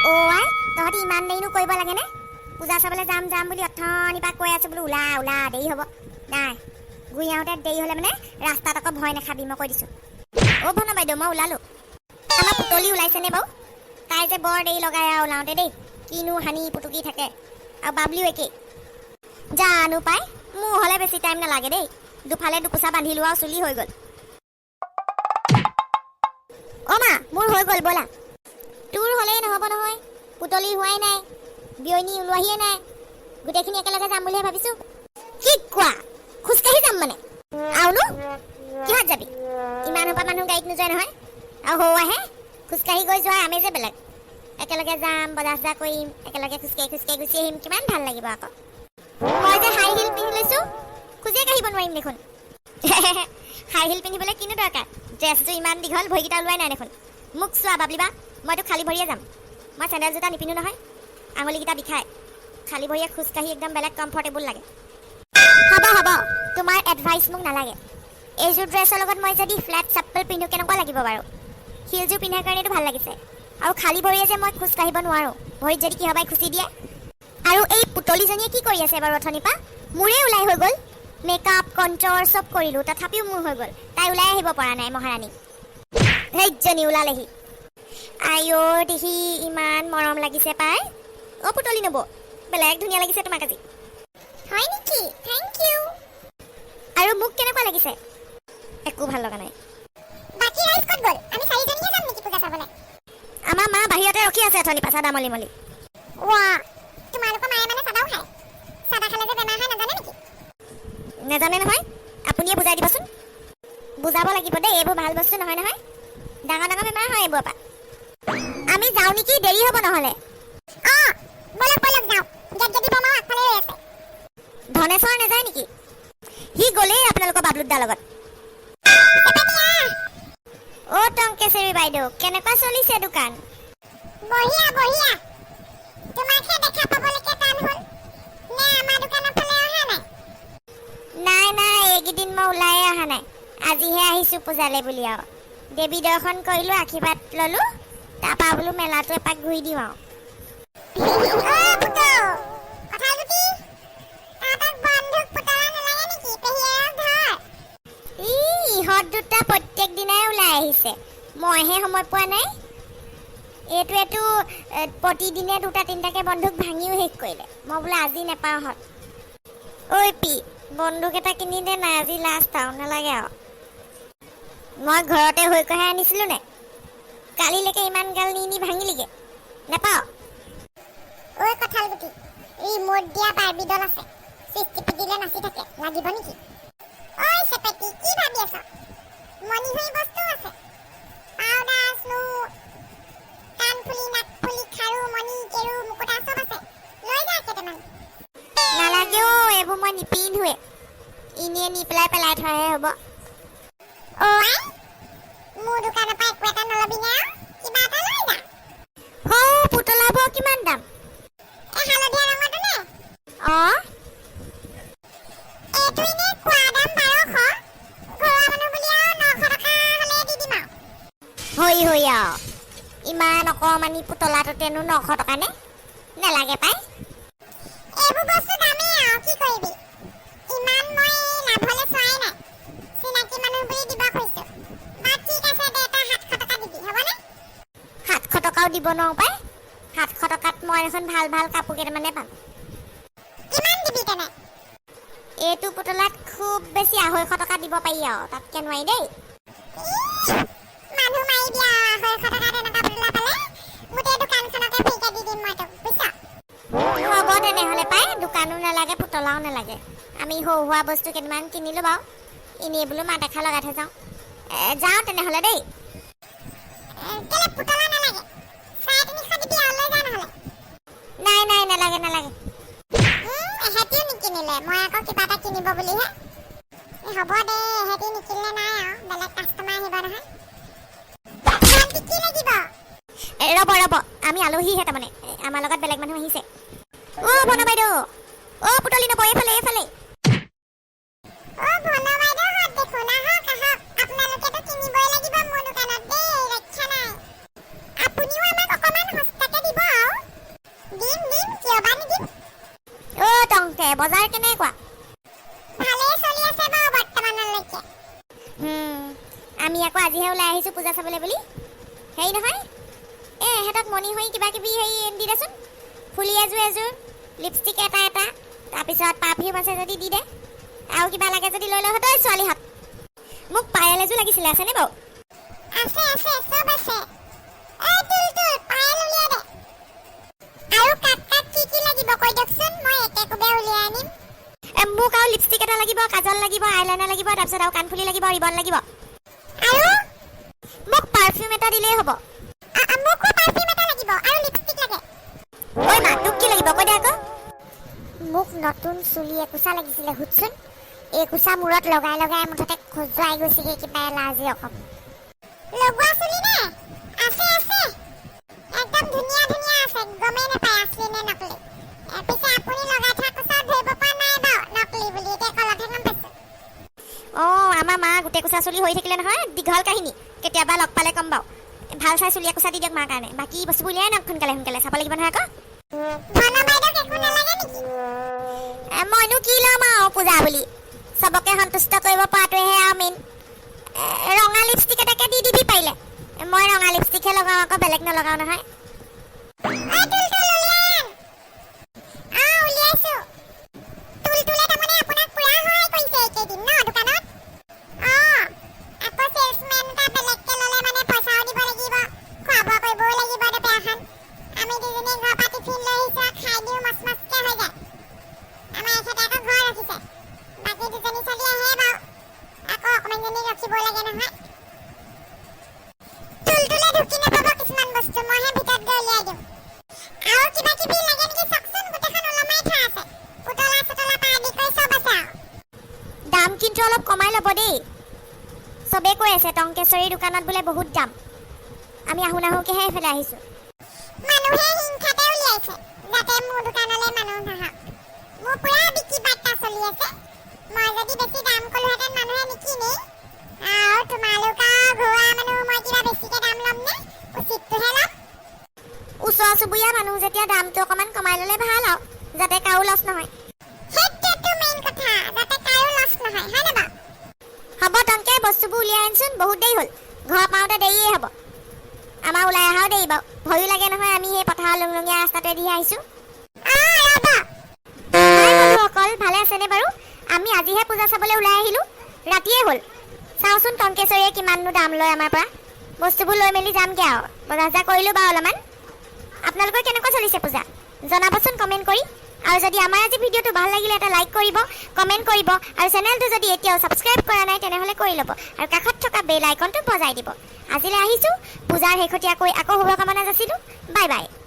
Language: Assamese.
অ' আই, তহঁতি ইমান দেৰিনো কৰিব লাগেনে? পূজা চাবলৈ যাম যাম বুলি অথনিৰ পৰা কৈ আছো, বোলো ওলা ওলা, দেৰি হ'ব। নাই, ঘূৰি আহোঁতে দেৰি হ'লে মানে ৰাস্তাত আকৌ ভয় নাখাবি, মই কৈ দিছোঁ। অ' ভন বাইদেউ, মই ওলালোঁ। আমাৰ পুতলি ওলাইছেনে বাৰু? তাই যে বৰ দেৰি লগাই আৰু ওলাওঁতে দেই, কিনো সানি পুটুকি থাকে। আৰু বাবলিও একেই। জানো পাই, মোৰ হ'লে বেছি টাইম নালাগে দেই। দুফালে দুকোচা বান্ধিলো আৰু চুলি হৈ গ'ল। অ' মা, মোৰ হৈ গ'ল, ব'লা। তোৰ হ'লেই নহ'ব নহয়, পুতলি হোৱাই নাই, বিয়নী ওলোৱাহিয়ে নাই। গোটেইখিনি একেলগে যাম বুলিহে ভাবিছো। কি কোৱা, খোজকাঢ়ি যাম মানে? আৰুনো কিহত যাবি? ইমান সোপা মানুহ গাড়ীত নোযোৱাই নহয়। আৰু সৌ আহে, খোজকাঢ়ি গৈ যোৱাৰ আমেজে বেলেগ। একেলগে যাম, বজাৰ চজাৰ কৰিম, একেলগে খোজকাঢ়ি খোজকাঢ়ি গুচি আহিম, কিমান ভাল লাগিব আকৌ। মই যে হাই হিল পিন্ধি লৈছো, খোজেই কাঢ়িব নোৱাৰিম দেখোন। হাই হিল পিন্ধিবলৈ কিনো দৰকাৰ? ড্ৰেছটো ইমান দীঘল, ভৰিকেইটা ওলোৱাই নাই দেখোন। মোক চোৱা বাবলিবা, মইতো খালী ভৰিয়ে যাম। মই চেণ্ডেল জোতা নিপিন্ধো নহয়, আঙুলিকেইটা বিষায়। খালী ভৰিয়ে খোজকাঢ়ি একদম বেলেগ কমফৰ্টেবল লাগে। হ'ব হ'ব, তোমাৰ এডভাইচ মোক নালাগে। এইযোৰ ড্ৰেছৰ লগত মই যদি ফ্লেট চাপ্পল পিন্ধো, কেনেকুৱা লাগিব বাৰু? হিলযোৰ পিন্ধাৰ কাৰণেতো ভাল লাগিছে। আৰু খালী ভৰিয়ে যে মই খোজ কাঢ়িব নোৱাৰোঁ, ভৰিত যদি কিহবাই খুচি দিয়ে। আৰু এই পুতলিজনীয়ে কি কৰি আছে বাৰু অথনিৰ পৰা? মোৰে ওলাই হৈ গ'ল। মেকআপ, কণ্টৰ চব কৰিলোঁ, তথাপিও মোৰ হৈ গ'ল। তাই ওলাই আহিব পৰা নাই মহাৰাণী। সেইজনী ওলালেহি। আইঅ দেহি, ইমান মৰম লাগিছে পাই। অ' পুতলি নবৌ, বেলেগ ধুনীয়া লাগিছে তোমাক আজি। হয় নেকি? Thank U. আৰু মোক কেনেকুৱা লাগিছে? একো ভাল লগা নাই। বাকী ৰাইজ ক'ত গ'ল? আমি চাৰিজনীয়ে যাম নেকি পূজা চাবলৈ? আমাৰ মা বাহিৰতে ৰখি আছে অথনি পাছা দামলি মলি। ৱা, তোমালোকৰ মায়ে মানে চাদাও খায়? চাদা খালে যে বেমাৰ হয়, নাজানে নেকি? নেজানে নহয়, আপুনিয়ে বুজাই দিবচোন। বুজাব লাগিব দেই, এইবোৰ ভাল বস্তু নহয় নহয়, ডাঙৰ ডাঙৰ বেমাৰ হয় এইবোৰৰ পৰা। আমি যাওঁ নেকি, দেৰি হ'ব নহ'লে। অঁ, ব'লক ব'লক, যাওঁ। গেট গেটি বমাও আগফালে ৰৈ আছে। ধনেশ্বৰ নাযায় নেকি? সি গ'লেই আপোনালোকৰ বাবলুদাৰ লগত। অ' টংকেশ্বৰী বাইদেউ, কেনেকুৱা চলিছে দোকান? বঢ়িয়া বঢ়িয়া। তোমাকহে দেখা পাবলৈকে টান হ'ল নে? আমাৰ দোকানৰ ফালে অহা নাই? নাই নাই, এইকেইদিন মই ওলায়ে অহা নাই। আজিহে আহিছোঁ পূজালে বুলি। আৰু দেৱী দৰ্শন কৰিলোঁ, আশীৰ্বাদ ল'লোঁ, তাৰপৰা বোলো মেলাটো এপাক ঘূৰি দিওঁ আৰু। অ' পুতৌ, কঁঠালগুটি, তহঁতক বন্ধুক পুতলা নালাগে নেকি? পেহীয়েৰক ধৰ। ই ইহঁত দুটা প্ৰত্যেক দিনাই ওলাই আহিছে, মইহে সময় পোৱা নাই। এইটোৱেতো প্ৰতিদিনে দুটা তিনিটাকে বন্ধুক ভাঙিও শেষ কৰিলে। মই বোলো আজি নেপাওঁ হত। ঐ পি, বন্দুক এটা কিনি দে না, আজি লাষ্ট আৰু, নালাগে আৰু। মই ঘৰতে হৈ কঢ়াই আনিছিলো নে? কালিলৈকে ইমান গাল নি নি ভাঙিলিগে, নেপাওঁ। ঐ কঁঠালগুটি, ৰিম'ট দিয়া বাৰ্বি ডল আছে, চুইচ টিপি দিলে নাচি থাকে, লাগিব নেকি? ঐ চেপেটি, কি ভাবি আছ? মণিহুৰি বস্তুও আছে, পাউডাৰ, স্ন', কাণফুলি, নাকফুলি, খাৰু, মণি, কেৰু, মুকুতা চব আছে, লৈ যা কেইটামান। নালাগে অ', এইবোৰ মই নিপিন্ধোৱে। এনেই নি পেলাই পেলাই থোৱাহে হ'ব। অ' আই, মোৰ দোকানৰ পৰা একো এটা নলবি নে আৰু? কিবা এটা লৈ যা। হৌ পুতলাবোৰ কিমান দাম? এই হালধীয়া ৰঙৰটো নে? অঁ। এইটো এনেই কোৱা দাম 1200, ঘৰুৱা মানুহ বুলি আৰু 900 টকা হ'লে দি দিম আৰু। হৈ হৈ আৰু ইমান অকণমানি পুতলাটোতেনো 900 টকা নে? নালাগে পাই। এইবোৰ বস্তু দামেই আৰু, কি কৰিবি? ইমান মই লাভলৈ চোৱাই নাই, চিনাকি মানুহ বুলি দিব খুজিছো। বা ঠিক আছে দে, তই 700 টকা দিবি, হ'বনে? 700 টকাও দিব নোৱাৰো পাই। 700 টকাত মই দেখোন ভাল ভাল কাপোৰ কেইটামানে পাম। কিমান দিবি তেনে? এইটো পুতলাত খুব বেছি 250 টকা দিব পাৰি আৰু, তাতকে নোৱাৰি দেই। মানুহ মাৰিবি আৰু, 250 টকাত এনেকুৱা পুতলা পালে গোটেই দোকানখনকে ফ্ৰীকে দি দিম মই তোক, বুজিছ? হ'ব তেনেহ'লে পাই, দোকানো নালাগে, পুতলাও নালাগে। আমি সৰু সুৰা বস্তু কেইটামান কিনিলোঁ বাৰু, এনেই বোলো মাত এষাৰ লগাই থৈ যাওঁ। যাওঁ তেনেহ'লে দেই। কেলে পুতলা নালাগে? 350 দিবি আৰু, লৈ যা নহ'লে। নাই নাই, নালাগে নালাগে। এহেঁতিও নিকিনিলে, মই আকৌ কিবা এটা কিনিব বুলিহে। হ'ব দে, এহেঁতি নিকিনিলে নাই আৰু, বেলেগ কাষ্টমাৰ আহিব নহয়। ভণ্টি, কি লাগিব? ৰ'ব ৰ'ব, আমি আলহীহে তাৰমানে, আমাৰ লগত বেলেগ মানুহ আহিছে। অ' ভন বাইদেউ, অ' পুতলি নবৌ, এইফালে এইফালে। অ' ভন বাইদেউহঁত দেখোন, আহক আহক। আপোনালোকেতো কিনিবই লাগিব মোৰ দোকানত দেই, ৰক্ষা নাই। আপুনিও আমাক অকণমান সস্তাতে দিব। বজাৰ কেনেকুৱা? ভালেই চলি আছে বাৰু বৰ্তমানলৈকে। আমি আকৌ আজিহে ওলাই আহিছোঁ পূজা চাবলৈ বুলি। হেৰি নহয়, এই এহেঁতক মণিহৰি কিবা কিবি হেৰি দি দেচোন। ফুলি এযোৰ এযোৰ, লিপষ্টিক এটা এটা, তাৰপিছত পাৰফিউম আছে যদি দি দে। আৰু কিবা লাগে যদি লৈ লওঁ। তই ছোৱালীহঁত, মোক পায়েল এযোৰ লাগিছিলে, আছেনে বাৰু? আছে আছে, চব আছে। এই তুলতুল, পায়েল উলিয়াই দে। আৰু কাক কাক কি কি লাগিব কৈ দিয়কচোন, মই একে কোবে উলিয়াই আনিম। মোক আৰু লিপষ্টিক এটা লাগিব, কাজল লাগিব, আইলাইনাৰ লাগিব, তাৰপিছত আৰু কাণফুলি লাগিব, ৰিবন লাগিব। আৰু? মোক পাৰফিউম এটা দিলেই হ'ব। আ, আ, মোকো পাৰফিউম এটা লাগিব আৰু লিপষ্টিক লাগে। ঐ মা, তোক কি লাগিব কৈ দে আকৌ। মোক নতুন চুলি একোচা লাগিছিলে, সুধচোন। এইকোচা মূৰত লগাই লগাই মুঠতে খজুৱাই গৈছেগৈ, কিবা এলাৰ্জি ৰকম। লগোৱা চুলি নে? আছে আছে, একদম ধুনীয়া ধুনীয়া আছে, গমেই নাপায় আছলি নে নকলি। পিছে আপুনি লগাই থোৱা কোচা ধৰিব পৰা নাই বাৰু নকলি বুলি, এতিয়া কলতহে গম পাইছো। অঁ, আমাৰ মা গোটেই কোচা চুলি হৈ থাকিলে নহয়, দীঘল কাহিনী, কেতিয়াবা লগ পালে ক'ম বাৰু। ভাল চাই চুলি একোচা দি দিয়ক মাৰ কাৰণে। বাকী বস্তুবোৰ উলিয়াই আনক সোনকালে সোনকালে, চাব লাগিব নহয় আকৌ। ধন বাইদেউক একো নালাগে নেকি? মইনো কি ল'ম আৰু, পূজা বুলি চবকে সন্তুষ্ট কৰিব পৰাটোৱেহে আৰু মেইন। ৰঙা লিপষ্টিক এটাকে দি দিবি পাৰিলে। মই ৰঙা লিপষ্টিকহে লগাওঁ আকৌ, বেলেগ নলগাওঁ নহয়। ঐ তুলতুল, উলিয়াই আন। উলিয়াইছো। তুলতুলে তাৰমানে আপোনাক পুৰা সহায় কৰিছে এইকেইদিন ন দোকানত? আকৌ চেলছমেন এটা বেলেগকে ল'লে মানে পইচাও দিব লাগিব, খোৱা বোৱা কৰিবও লাগিব দুপৰীয়াখন। আমি দুজনী ঘৰৰ পৰা টিফিন লৈ আহিছো আৰু, খাই দিওঁ মচ মচকে হৈ যায়। আমাৰ এখেতে আকৌ ঘৰ ৰাখিছে, বাকী দুজনী ছোৱালী আহে বাৰু, আকৌ অকণমানজনী ৰখিব লাগে নহয়। তুলতুলে ঢুকি নাপাব কিছুমান বস্তু, মইহে ভিতৰত গৈ উলিয়াই দিওঁ। আৰু কিবা কিবি লাগে নেকি চাওকচোন, গোটেইখন ওলমাই থোৱা আছে, পুতলা চুতলা পৰা আদি কৰি চব আছে আৰু। দাম কিন্তু অলপ কমাই ল'ব দেই। চবেই কৈ আছে টংকেশ্বৰীৰ দোকানত বোলে বহুত দাম। আমি আহোঁ নাহোঁকেহে এইফালে আহিছোঁ। মানুহে হিংসাতে উলিয়াইছে যাতে মোৰ দোকানলৈ মানুহ নাহক। মোৰ পুৰা বিক্ৰী বাৰ্তা চলি আছে। মই যদি বেছি দাম ক'লোহেঁতেন মানুহে নিকিনেই। আৰু তোমালোক আৰু ঘৰুৱা মানুহ, মই কিবা বেছিকে দাম ল'মনে? উচিতটোহে ল'ম। ওচৰ চুবুৰীয়া মানুহ যেতিয়া দামটো অকণমান কমাই ল'লে ভাল আৰু, যাতে কাৰো লছ নহয়। সেইটোৱেতো মেইন কথা, যাতে কাৰো লছ নহয়, হয়নে বাৰু? হ'ব টংকে, বস্তুবোৰ উলিয়াই আনচোন, বহুত দেৰি হ'ল। ঘৰ পাওঁতে দেৰিয়ে হ'ব। আমাৰ ওলাই অহাও দেৰি বাৰু, ভয়ো লাগে নহয়, আমি সেই পথাৰৰ লুংলুঙীয়া ৰাস্তাটোৱেদিহে আহিছোঁ। ৰ'ব। হাই বন্ধুসকল, ভালে আছেনে বাৰু? আমি আজিহে পূজা চাবলৈ ওলাই আহিলোঁ, ৰাতিয়ে হ'ল। চাওঁচোন টংকেশ্বৰীয়ে কিমাননো দাম লয় আমাৰ পৰা। বস্তুবোৰ লৈ মেলি যামগৈ আৰু। বজাৰ চজাৰ কৰিলোঁ বাৰু অলপমান। আপোনালোকৰ কেনেকুৱা চলিছে পূজা জনাবচোন কমেণ্ট কৰি। আৰু যদি আমাৰ আজি ভিডিঅ'টো ভাল লাগিলে এটা লাইক কৰিব, কমেণ্ট কৰিব আৰু চেনেলটো যদি এতিয়াও ছাবস্ক্ৰাইব কৰা নাই তেনেহ'লে কৰি ল'ব আৰু কাষত থকা বেল আইকনটো বজাই দিব। আজিলৈ আহিছোঁ। পূজাৰ শেহতীয়াকৈ আকৌ শুভকামনা যাচিলোঁ। Bye bye.